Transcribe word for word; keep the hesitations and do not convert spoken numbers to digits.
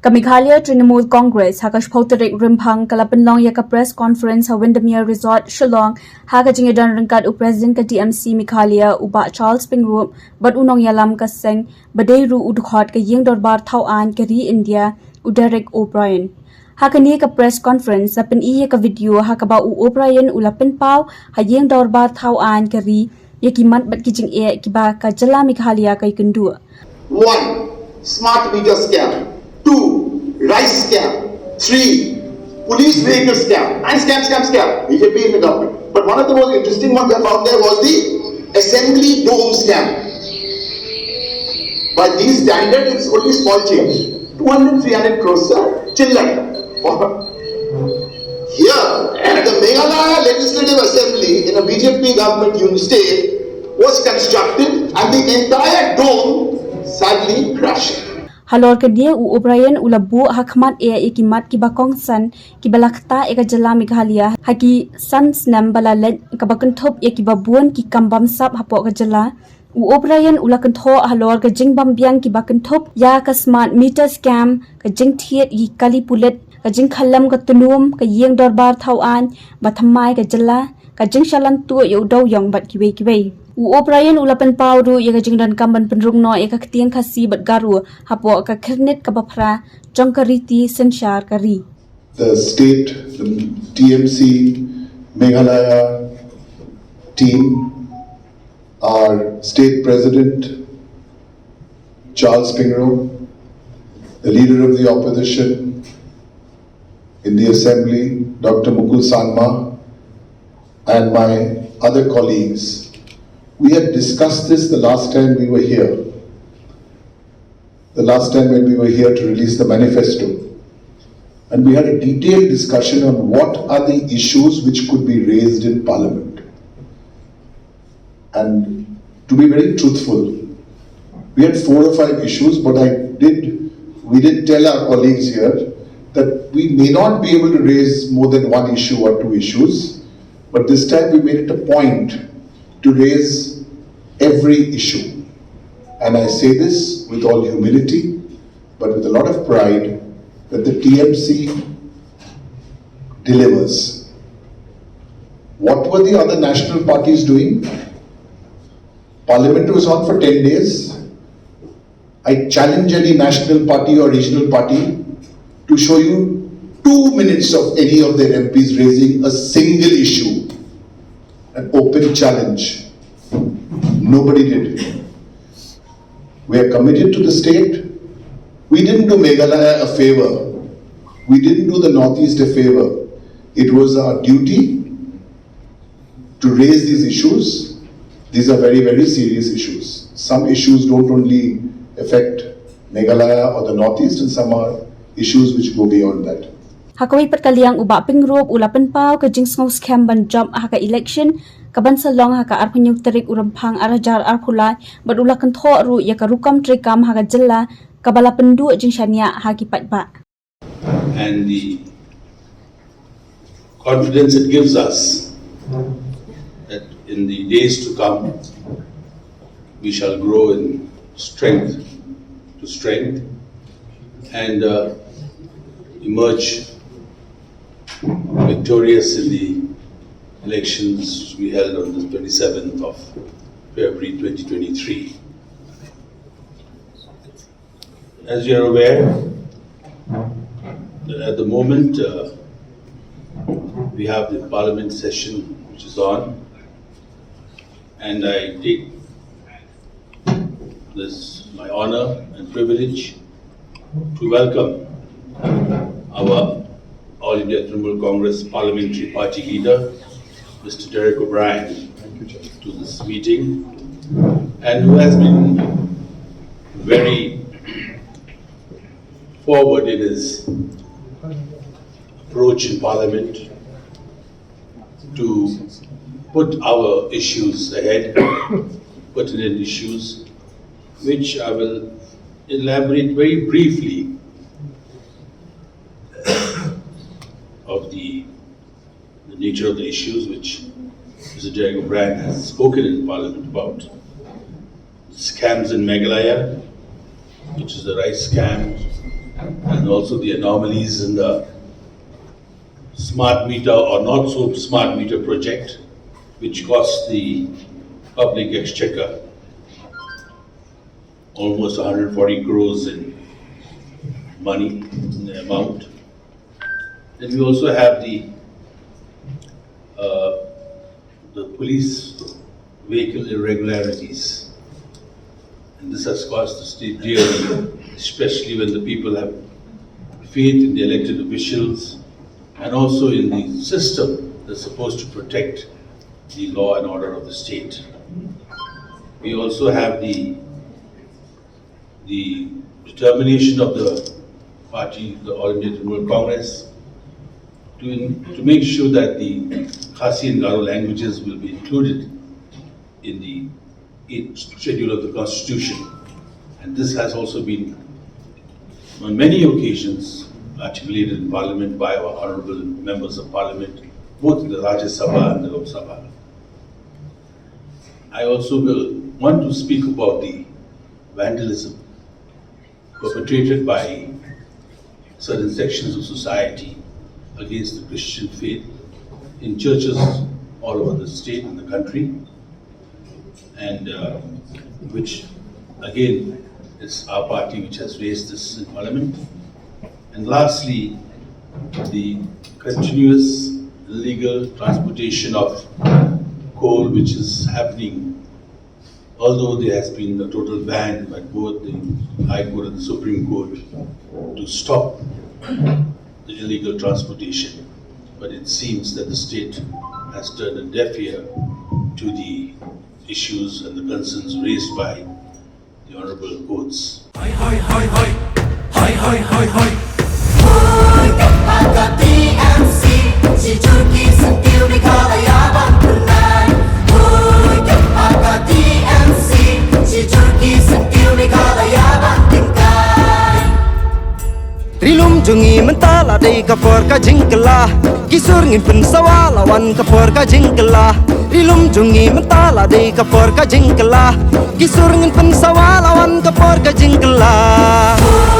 Ka Meghalaya Trinamool Congress ha ka shiphew tarik Rymphang ka la pynlong ïa ka press conference ha Windermere Resort, Shillong, ha ka jingïadon ryngkat u President ka T M C Meghalaya u Bah Charles Pyngrope bad u nongïalam ka seng ba dei ruh u dkhot ka Ïing Dorbar Thaw Aiñ ka ri India u Derek O'Brien. Ha kane ka press conference la pyni ïa ka video ha kaba u O'Brien u la pynpaw ha Ïing Dorbar Thaw Aiñ ka ri ïa ki mat bad ki jingeh kiba ka jylla Meghalaya ka ïakynduh. One, smart meter scam. Two, rice scam. Three, police vehicle scam. And scam, scam, scam. B J P in the government. But one of the most interesting ones I found there was the assembly dome scam. By these standards, it's only small change. Two hundred, three hundred crores, sir. Children. Here, the Meghalaya Legislative Assembly in a B J P government unit state was constructed and the entire dome sadly crashed. Halor kane u O'Brien u la buh ha khmat eh ïa ki mat kiba kongsan kiba la ktah ïa ka jylla Meghalaya ha ki san snem ba la leit, kaba kynthup ïa kiba bun ki kam bamsap hapoh ka jylla. U O'Brien u la kynthoh halor ka jingbym biang kiba kynthup ïa ka smart meter scam, ka jingthied ïa ki kali pulit, ka jingkhyllem ka tnum ka Ïing Dorbar Thaw Aiñ ba thymmai ka jylla, ka jingshalan tuh ïa u dewïong bad kiwei kiwei. U O'Brien u la pynpaw ruh ïa ka jingdonkam ban pynrung noh ïa ka ktien Khasi bad Garo hapoh ka khyrnit kaba phra jong ka riti synshar ka ri. The state, the T M C Meghalaya team, our state president, Charles Pyngrope, the leader of the opposition in the assembly, Doctor Mukul Sangma, and my other colleagues, we had discussed this the last time we were here, the last time when we were here to release the manifesto. And we had a detailed discussion on what are the issues which could be raised in Parliament. And to be very truthful, we had four or five issues, but I did, we did tell our colleagues here that we may not be able to raise more than one issue or two issues, but this time we made it a point to raise every issue. And I say this with all humility, but with a lot of pride, that the T M C delivers. What were the other national parties doing? Parliament was on for ten days. I challenge any national party or regional party to show you two minutes of any of their M Ps raising a single issue. An open challenge. Nobody did. We are committed to the state. We didn't do Meghalaya a favor. We didn't do the Northeast a favor. It was our duty to raise these issues. These are very, very serious issues. Some issues don't only affect Meghalaya or the Northeast, and some are issues which go beyond that. Ha kawei pat ka liang, u Bah Pyngrope u la pynpaw ka jingsngewskhem ban jop ha ka election kaban sa long ha ka arphew hynñiew tarik u Rymphang ar hajar arphew lai, bad u la kynthoh ruh ïa ka rukom treikam ha ka jylla kaba la pynduh jingshaniah ha ki paidbah. And the confidence it gives us that in the days to come, we shall grow in strength to strength and uh, emerge victorious in the elections we held on the twenty-seventh of February twenty twenty-three. As you are aware, that at the moment uh, we have the Parliament session which is on, and I take this my honor and privilege to welcome our All India Trinamool Congress Parliamentary Party leader, Mister Derek O'Brien, to this meeting, and who has been very forward in his approach in Parliament to put our issues ahead, pertinent issues, which I will elaborate very briefly of the, the nature of the issues which Mister Derek O'Brien has spoken in Parliament about. Scams in Meghalaya, which is the rice scam, and also the anomalies in the smart meter or not so smart meter project, which cost the public exchequer almost one hundred forty crores in money, in the amount. Then we also have the uh, the police vehicle irregularities. And this has cost the state dearly, especially when the people have faith in the elected officials and also in the system that's supposed to protect the law and order of the state. We also have the the determination of the party, the All India Trinamool Congress, to, to make sure that the Khasi and Garo languages will be included in the eighth schedule of the constitution. And this has also been, on many occasions, articulated in Parliament by our honorable members of Parliament, both in the Rajya Sabha and the Lok Sabha. I also will want to speak about the vandalism perpetrated by certain sections of society against the Christian faith in churches all over the state and the country, and uh, which again is our party which has raised this in Parliament. And lastly, the continuous illegal transportation of coal, which is happening, although there has been a total ban by both the High Court and the Supreme Court to stop the illegal transportation. But it seems that the state has turned a deaf ear to the issues and the concerns raised by the honorable courts. Hai, hai, hai, hai. Hai, hai, hai, hai. Hooid, ka T M C, shi jur ki syntiew Meghalaya ban pynlait. Hooid, ka T M C, shi jur ki syntiew Meghalaya ban tyngkai. Ri lum jong ngi mynta la dei ka por ka jingkylla. Ki sur ngin pynsawa la wan ka por ka jingkylla. Ri lum jong ngi mynta la dei ka por ka jingkylla. Ki sur ngin pynsawa la wan ka por ka jingkylla.